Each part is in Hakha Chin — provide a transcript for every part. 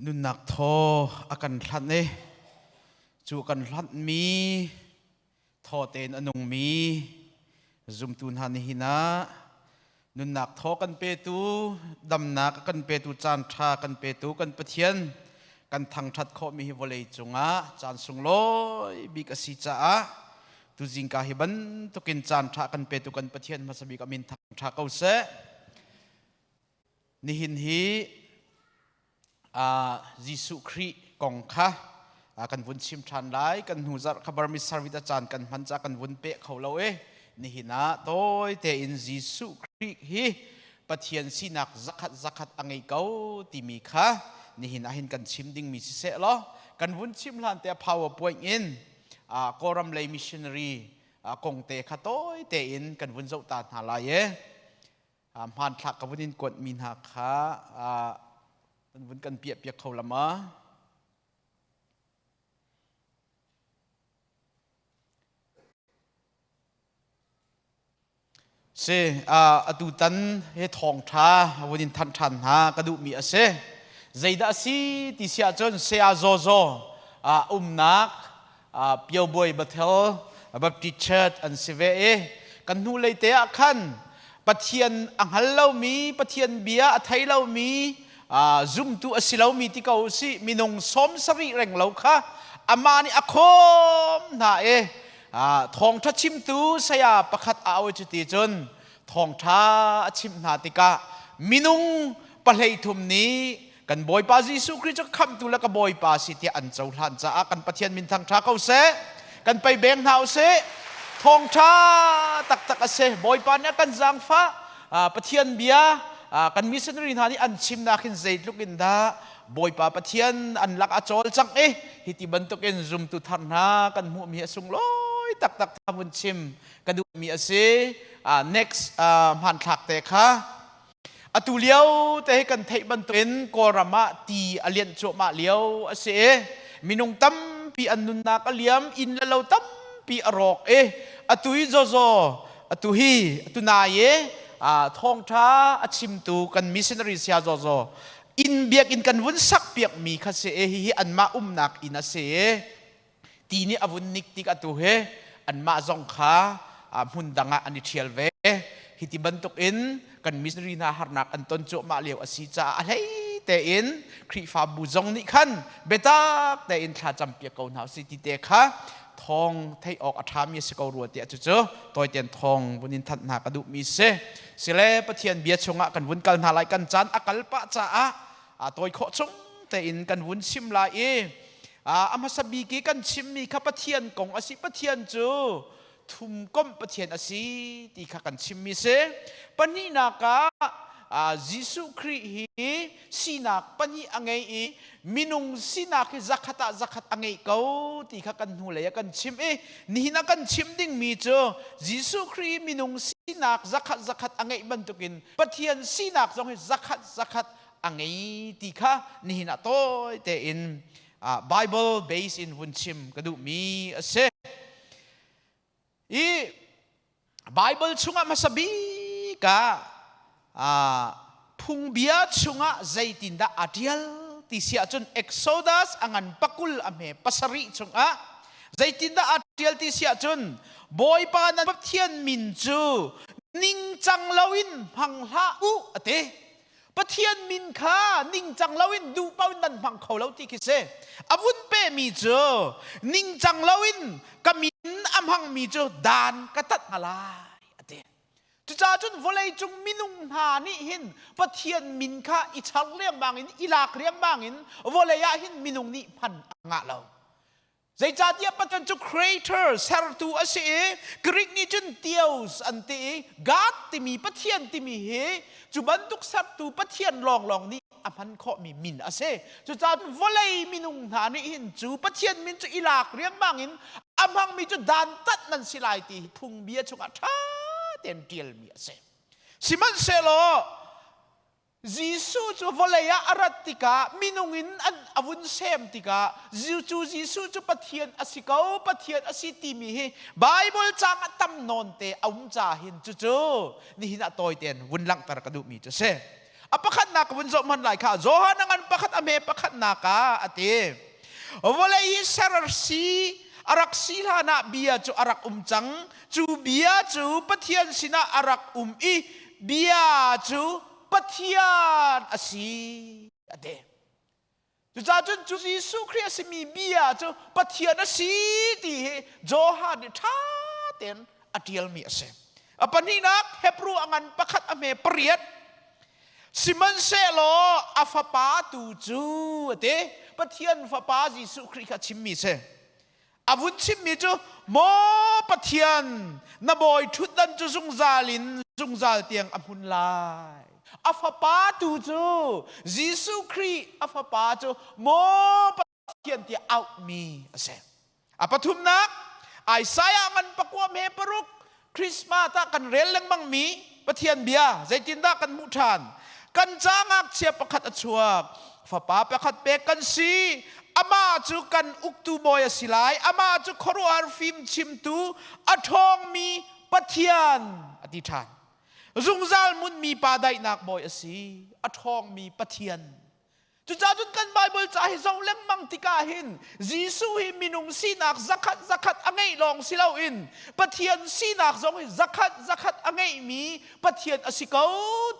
Nunnak thaw a kan hlanh i cu kan hlanhmi thaw tein a nungmi zumtu hna nihin ah nunnak thaw kan petu, damnak a kan petu, caan ṭha kan petu kan Pathian kan thangṭhat khawhmi hi vawlei cungah caan sunglawi bik a si caah tuzingka hi bantukin caan ṭha kan petu kan Pathian hmasa bik a min thangṭha ko seh. Nihin hi Jesuh Khrih kong kha kan vun chim ṭhan lai. Kan hnu zarh kha Burmese service a caan kan hman caah kan vun peh kho lo i nihin ah tawi tein Jesuh Khrih hi Pathian sinak zakhat zakhat a ngei ko timi kha nihin ah hin kan chim dingmi siseh law kan vun chim hlan te PowerPoint in Kawlram lei missionary kong te kha tawi tein kan vun zoh ta hna lai e. Hmanthlak ka vun in kuatmi hna kha kan vun kan piah piak kho la ma? Si, atu tan he thawngṭha vun in thanh ṭhan hna ka duhmi a si. Zeidah a si ti si ahcun Saya Zaw Zaw umnak Piobuai Bethel Baptist Church an si ve i kan hnulei te ah khan Pathian a hngal lomi, Pathian bia a thei lomi, zumtu a si lomi ti ko usih minung 70 reng lo kha amah nih a khawm hna i thawngṭha chimtu saya pakhat a au cuti cun thawngṭha a chimh hna tikah minung 33 nih kan Bawipa Jesuh Khrih cu khamhtu le ka Bawipa si tiah an cohlan caah kan Pathian min thangṭha ko seh. Kan pei beng hna usih. Thawngṭha taktak a si. Bawipa nih a kan zaangfah. Pathian bia kan missionary hna nih an chimnak hin zeitluk in dah Bawipa Pathian an lak a cawlcangh i hiti bantukin zumtu thar hna kan hmuhmi a sunglawi taktak vun chim ka duhmi a si. Next hmanthlak te kha. Atu lio te hi kan theih bantukin Kawlram ah ti a lianh cuahmah lio a si i minung tampi an nunnak a liam, inn le lo tampi a rawk i atu hi zawzaw atu hi atu nai i thawngṭha a chimtu kan missionary saya zawzaw inn biakinn kan vun sak piakmi kha si i hihi anmah umnak inn a si i ti nih a vun nik tik atu hi anmah zong kha hmun dang ah an i ṭhial ve. Hiti bantukin kan missionary hna harnak an ton cuahmah lio a si caah a hlei tein Khrihfabu zong nih khan biatak tein thla campiak ko hna usih ti te kha thawng theih awk a ṭhami a si ko rua tiah cucu tawitein thawng vun in thanh hna ka duhmi si. Sile Pathian bia chungah kan vun kal hna lai kan caan a kal pah caah tawi khawh chung tein kan vun chim lai i a hmasa bik i kan chimmi kha Pathian kong a si. Pathian cu thumkomh Pathian a si ti kha kan chimmi si. Pahnihnak ah Jesuh Khrih hi sinak pahnih a ngei i minung sinak hi zakhat ah zakhat a ngei ko ti kha kan hnulei ah kan chim i nihin ah kan chim dingmi cu Jesuh Khrih minung sinak zakhat zakhat a ngeih bantukin Pathian sinak zong hi zakhat zakhat a ngei ti kha nihin ah tawi tein Bible base in vun chim ka duhmi a si. I Bible chungah hmasa bik ah phungbia chungah zeitindah aa ṭial ti si ahcun Exodus a ngan 20 a hme 7 chungah zeitindah aa ṭial ti si ahcun Bawipa nan Pathian min cu ningcang loin hmang hlah u a ti. Pathian min kha ningcang loin duh paoh in nan hmang kho lo ti khi si. A vun pehmi cu ningcang loin ka min a hmangmi cu dan ka tat hna lai a ti. Cucaah cun vawleicung minung hna nih hin Pathian min kha i char riangmang in i lak riangmang in vawlei ah hin minung nih hman a ngah lo. Zeicahtiah Pathian cu creator, sertu a si i Greek nih cun theos an ti i God timi Pathian timi hi cu bantuk sertu Pathian lawnglawng nih a hman khawhmi min a si. Cucaah vawlei minung hna nih hin cu Pathian min cu i lak riangmang in a hmangmi cu dantat nan si lai ti hi phungbia chungah ṭha tein ṭialmi a si. Sihmanhsehlaw Jesuh cu vawlei ah a rat tikah minung in an a vun sem tikah cu Jesuh cu Pathian a si ko, Pathian a si timi hi Bible caang a tam nawn te a um ca hin cucu nihin ah tawi tein vun langhter ka duhmi cu a si. A pakhatnak ka vun zoh hmanh lai kha Johan a ngan pakhat a hme pakhatnak ah a ti. Vawlei hi ser si a rak si hlan ah bia cu a rak um cang. Cu bia cu Pathian sinah a rak um i bia cu Pathian a si a ti. Cucaah cun cu Jesuh Khrih a simi bia cu Pathian a si ti hi Johan nih ṭha tein a ṭialmi a si. A pahnihnak Hebrew a ngan pakhat a hme pariat. Sihmanhsehlaw a fapa tu cu a ti. Pathian fapa Jesuh Khrih kha a chimmi a si. A vun chimmi cu Maw Pathian, na bawi ṭhutdan cu zungzal in zungzal tiang a hmun lai. A fapa tu cu Jesuh Khrih a fapa cu Maw Pathian tiah auhmi a si. A pathumnak Isaiah ngan pakua me paruk Christmas ah kan rel lengmangmi Pathian bia zeitindah kan hmuh ṭhan? Kan ca ngakchia pakhat a chuak, fapa pakhat pek kan si. Amah cu kan uktu bawi a si lai. Amah cu khuaruahhar fim chimtu, a ṭhawngmi Pathian a ti ṭhan. Zungzal munmi pa daihnak bawi a si, a ṭhawngmi Pathian. Cucaah cun kan Bible ca hi zoh lengmang tikah hin Jesuh hi minung sinak zakhat zakhat a ngeih lawng si loin Pathian sinak zong hi zakhat zakhat a ngeihmi Pathian a si ko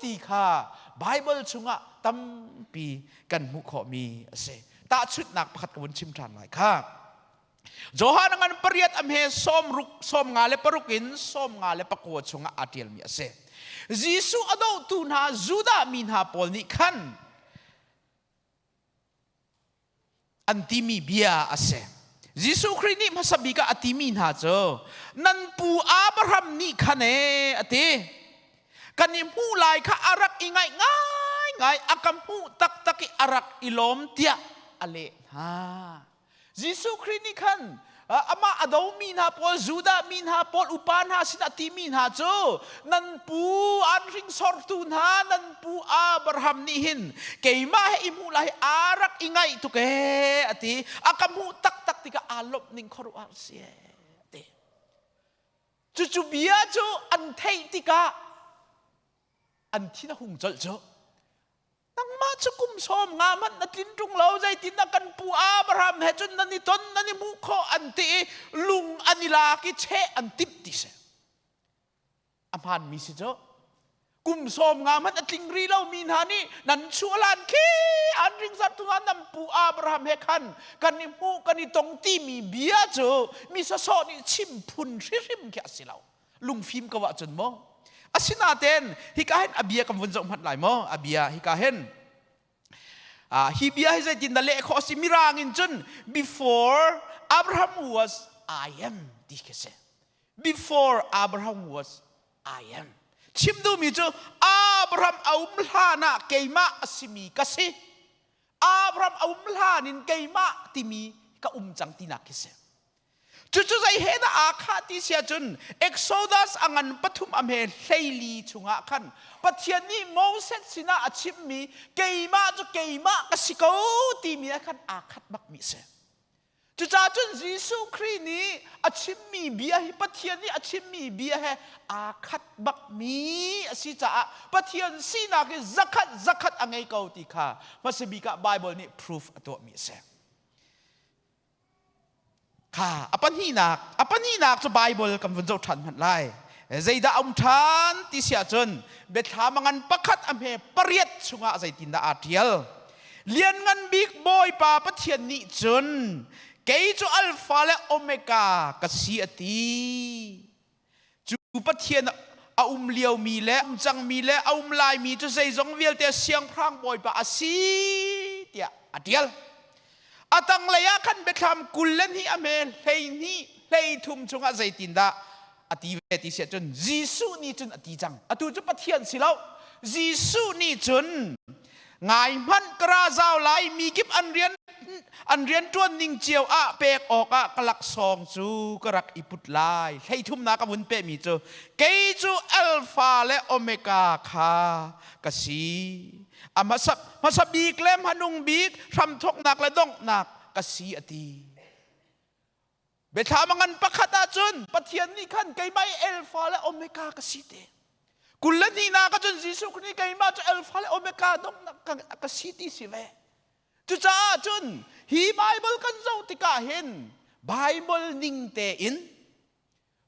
ti kha Bible chungah tampi kan hmuh khawhmi a si. Tahchunhnak pakhat ka vun chim ṭhan lai kha. Johan ngan pariat a hme sawm ruk sawm nga le paruk in sawm nga le pakua chungah aa ṭialmi a si. Jesuh a dohtu hna Judah mi hna pawl nih khan an timi bia a si. Jesuh Khrih nih hmasa bik ah a timi hna cu nan pu Abraham nih khan ee a ti. Kan i hmuh lai kha a rak i ngaih ngaingai a ka hmuh taktak i a rak i lawm tiah a leh hna. Jesuh Khrih nih khan amah a domi hna pawl Judah mi hna pawl upa hna sinah timi hna cu nan pu an hringsortu hna nan pu Abraham nih hin keimah he i hmuh lai aa rak i ngaih tuk ee a ti a ka hmuh taktak tikah aa lawmh ning khuaruahhar si ee a ti cucu bia cu an theih tikah an thin a hung colh cu Nangmah cu kum sawm nga hmanh na tlin ṭung lo zeitindah kan pu Abraham he cun nan i ton nan i hmuh khawh an ti i lung an i lak i cheh an timh ti si. A hmaanmi si cu kum sawm nga hmanh a tling rih lomi hna nih nan chuahlan khi an ringzat tu nan pu Abraham he khan kan i hmuh kan i tong timi bia cu mi sawsawh nih chim phun hrihrim khi a si lo. Lungfim ko ahcun maw asinaten hika hin a bia kan vun zoh hmanh lai maw a bia hika hin hi bia hi zeitin dah leh khawh a si mirang in cun before Abraham was I am ti khi si before Abraham was I am chim duhmi cu Abraham a um hlan ah keimah a simi ka si Abraham a um hlan in keimah timi ka um cang tinak khi si Cucu zei he dah aa khah ti si ahcun Exodus a ngan pathum a hme hleili chungah khan Pathian nih Moses sinah a chimmi keimah cu keimah ka si ko timi ah khan aa khat bakmi a si. Cucaah cun Jesuh Khrih nih a chimmi bia hi Pathian nih a chimmi bia he aa khat bakmi a si caah Pathian sinak hi zakhat zakhat a ngei ko ti kha hmasa bik ah Bible nih proof a tuahmi a si. Kha a pahnihnak a pahnihnak cu Bible kan vun zoh ṭhan hmanh lai. Zeidah a um ṭhan ti si ahcun biathlam a ngan pakhat a hme pariat chungah zeitindah aa ṭial. Lianngan bik Bawipa Pathian nih cun kei cu Alpha le Omega ka si a ti. Cu Pathian a um liomi le um cangmi le a um laimi cu zeizong vialte siangpahrang bawipa a si tiah a ṭial. A tanglei ah khan biathlam 20 le hnih a hme 12 hleithum chungah zeitindah a ti ve ti si ahcun Jesuh nih cun a ti cang. Atu cu Pathian si lo. Jesuh nih cun ngai hmanh ka ra zau lai mi kip an rian an rianṭuan ning cio ah pek awkah ka laksawng cu ka rak i put lai hleithumnak a vun pehmi cu kei cu alpha le omega kha ka si a hmasa hmasa bik le hmanung bik hramthawknak le donghnak ka si a ti Biathlam a ngan pakhat ahcun Pathian nih khan keimah i Alpha le Omega ka si te. 22 nak ahcun Jesuh Khrih nih keimah cu Alpha le Omega donghnak ka si ti si ve. Cucaah cun hi Bible kan zoh tikah hin Bible ning tein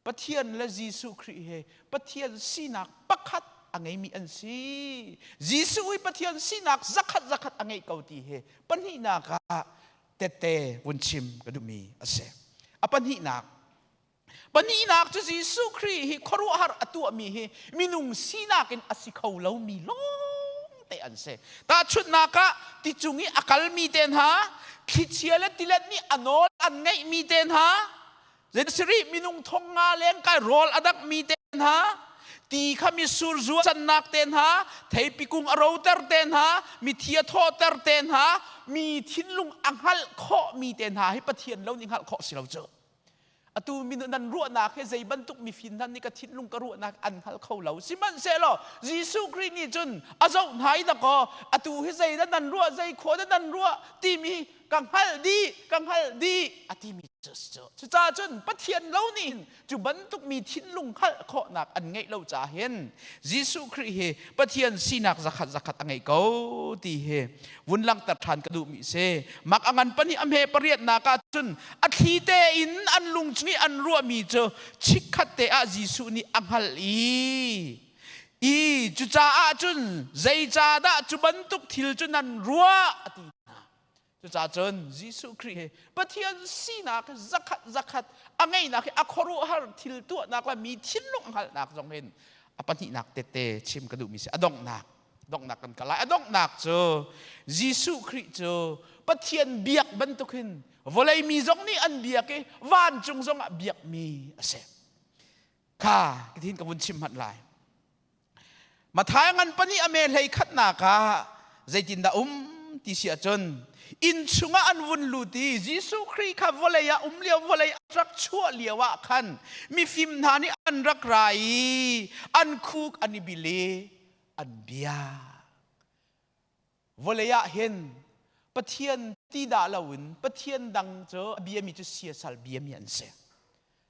Pathian le Jesuh Khrih he Pathian sinak pakhat a ngeimi an si. Jesuh hi Pathian sinak zakhat zakhat a ngeih ko ti hi pahnihnak ah tette vun chim ka duhmi a si. A pahnihnak Pahnihnak cu Jesuh Khrih hi khuaruahhar a tuahmi hi minung sinak in a si kho lomi lawng te an si. Tahchunhnak ah ticung i a kalmi te hna, thlichia le tilet nih a nawl an ngeihmi te hna, Zeisarih minung thong nga lengkai rawl a dangmi te hna, ti kha mitsur zu cannak te hna, theipi kung a roter te hna, mithi a thawhter te hna, mi thinlung a hngalh khawhmi te hna hi Pathian lo nih hngalh khawh si lo cu. Atu mi nan ruahnak hi zei bantuk mifim hna nih ka thinlung ka ruahnak an hngal kho lo. Sihmanhsehlaw Jesuh Khrih nih cun a zoh hna i dakaw atu hi zei dah nan ruah, zei khua dah nan ruah timi ka hngalh dih, ka hngalh dih a timi cu cucaah cun Pathian lo nih cu bantuk mi thinlung hngalh khawhnak an ngeih lo caah hin Jesuh Khrih hi Pathian sinak zakhat zakhat a ngei ko ti hi vun langhter ṭhan ka duhmi si. Mak a ngan pahnih a hme pariatnak ah cun a thli tein an lung chung i an ruahmi cu chikkhat te ah Jesuh nih a hngalh i i cucaah cun zeicahdah cu bantuk thil cu nan ruah a ti hna. Cucaah cun Jesuh Khrih hi Pathian sinak zakhat zakhat a ngeihnak hi a khuaruahhar thil tuahnak le mi thinlung hngalhnak zong hin a pahnihnak tette chim ka duhmi si. A donghnak donghnak kan kal lai. A donghnak cu Jesuh Khrih cu Pathian biak bantuk hin vawlei mi zong nih an biak i vancung zong ah biakmi a si. Kha kithin ka vun chim hmanh lai. Matthai ngan pahnih a me hlei khatnak ah zeitindah um ti si ahcun inn chungah an vun lut i Jesuh Khrih kha vawlei ah um lio vawlei a rak chuah lio ah khan mifim hna nih an rak ra i an khuk an i bil i an bia. Vawlei ah hin Pathian ti dah loin Pathian dang cu a biami cu siasal biami an si.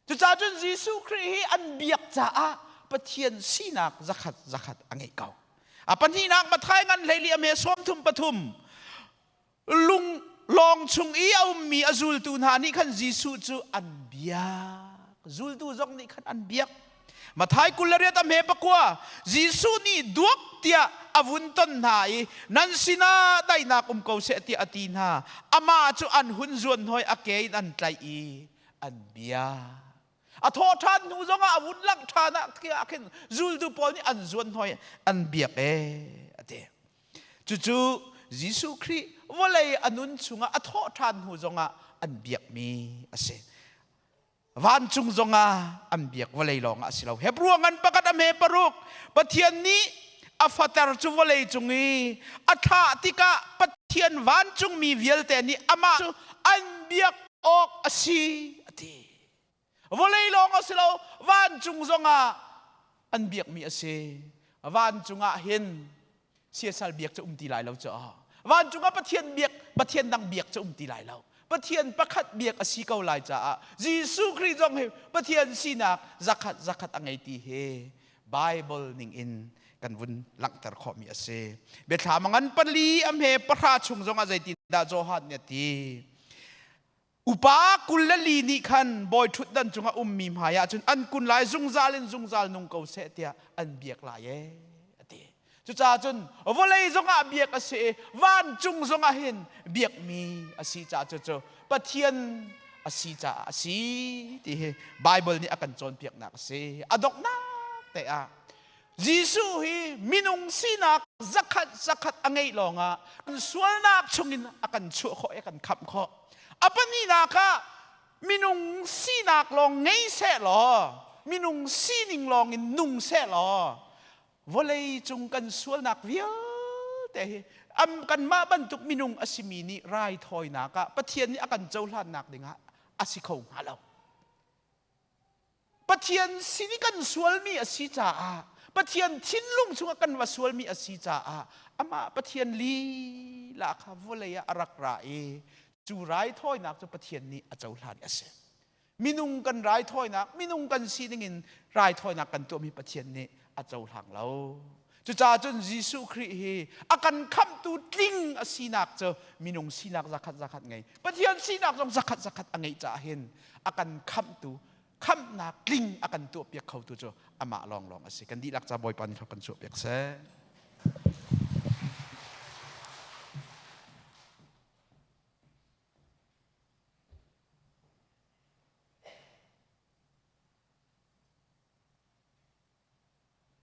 Cucaah cun Jesuh Khrih hi an biak caah Pathian sinak zakhat zakhat a ngeih ko. A pahnihnak Matthai ngan hleili a me 33 lung lawng chung i a ummi a zultu hna nih khan Jesuh cu an biak. Zultu zong nih khan an biak. Matthai 28 a hme pakua Jesuh nih duak tiah a vun ton hna i nan sinah daihnak um ko seh tiah a ti hna. Amah cu an hun zuan hoi a ke in an tlaih i an bia. A thawh ṭhan hnu zongah a vun langh ṭhan ah khin zultu pawl nih an zuan hoi an biak ee a ti. Cucu Jesuh Khrih vawlei a nun chungah a thawh ṭhan hnu zongah an biakmi a si. Vancung zongah an biak vawlei lawngah a si lo. Hebrew ngan pakhat a hme paruk Pathian nih a fater cu vawlei cung i a thlah tikah Pathian vancungmi vialte nih amah cu an biak awk a si a ti. Vawlei lawng a si lo, vancung zongah an biakmi a si. Vancung ah hin siasal biak cu um ti lai lo cu vancung ah Pathian biak Pathian dang biak cu um ti lai lo. Pathian pakhat biak a si ko lai caah Jesuh Khrih zong hi Pathian sinak zakhat zakhat a ngei ti hi Bible ning in kan vun langhter khawhmi a si. Biathlam a ngan pali a hme pahra chung zong ah zeitindah Johan nih a ti? Upa 24 nih khan bawi ṭhutdan cungah ummi hmaiah cun an kun lai zungzal in zungzal nung ko seh tiah an biak lai ee a ti. Cucaah cun vawlei zongah biak a si i vancung zongah hin biakmi a si caah cucu Pathian a si caah a si ti hi Baibal nih a kan cawnpiaknak a si. A donghnak te ah Jesuh hi minung sinak zakhat zakhat a ngeih lawngah kan sualnak chungin a kan chuah khawh i a kan khamh khawh. A pahnihnak ah minung sinak lawng ngei seh law minung sining lawng in nung seh law vawlei cung kan sualnak vialte hi am kanmah bantuk minung a simi nih raithawinak ah Pathian nih a kan cohlannak dingah a si kho hnga lo. Pathian sin i kan sualmi a si caah Pathian thinlung chungah kan va sualmi a si caah amah Pathian lila kha vawlei ah a rak ra i cu raithawinak cu Pathian nih a cohlan a si. Minung kan raithawinak, minung kan sining in raithawinak kan tuahmi Pathian nih a cohlang lo. Cucaah cun Jesuh Khrih hi a kan khamhtu tling a sinak cu minung sinak zakhat zakhat ngei, Pathian sinak zong zakhat zakhat a ngeih caah hin a kan khamhtu, khamhnak tling a kan tuahpiak khotu cu amah lawnglawng a si. Kan dihlak ca Bawipa nih kan chuahpiak seh.